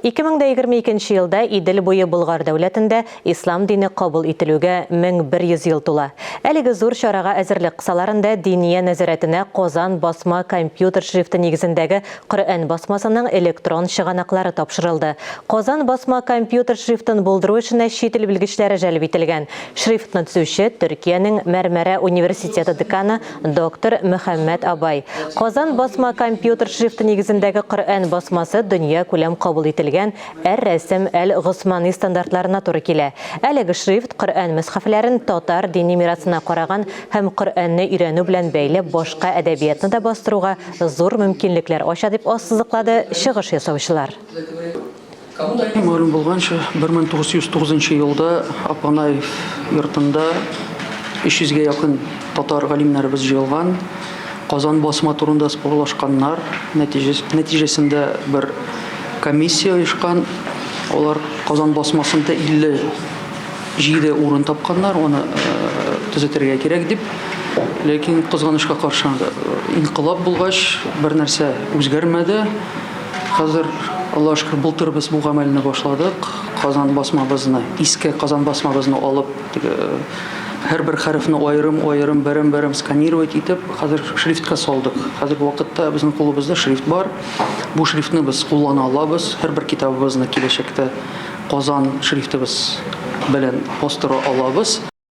2022 елда Идел буе Болгар дәүләтендә ислам дине кабул ителүгә 1100 ел тула. Әлеге зур чарага әзерлек кысаларында Диния нәзарәтенә Казан басма компьютер шрифты нигезендәге Коръән басмасының электрон чыганаклары тапшырылды. Казан басма компьютер шрифтын булдыру эшенә чит ил белгечләре җәлеп ителгән. Шрифтны төзүче, Төркиянең Мәрмәрә университеты деканы Доктор Мөхәммәт Абай. Казан басма компьютер шрифты нигезендәге Коръән басмасы дөньякүләм кабул ителгән Әр-Рәсем әл-Госмани стандартларына туры килә. Әлеге шрифт Коръән мөсхәфләрен татар дини мирасына караган һәм Коръәнне өйрәнү белән бәйле башка әдәбиятны да бастыруга зур мөмкинлекләр ача, дип ассызыклады чыгыш ясаучылар. Мәгълүм булганча, 1909 елда Апанаев йортында 300 гә якын татар галимнәребез җыелган. Казан басма турында спорлашканнар. Нәтиҗәсендә бер комиссия оешкан. Алар Казан басмасында 57 урын тапканнар, аны төзәтергә кирәк дип. Ләкин кызганычка каршы, инкыйлаб булгач, бер нәрсә үзгәрмәде. Хәзер, Аллага шөкер, былтыр без бу гамәлне башладык. Казан басмабызны, иске Казан басмабызны алып, теге һәрбер хәрефне аерым-аерым, берәм-берәм сканировать итеп, хәзер шрифтка салдык. Хәзерге вакытта безнең кулыбызда шрифт бар. Бу шрифтны без куллана алабыз. Һәрбер китабыбызны киләчәктә Казан шрифтыбыз белән бастыра алабыз.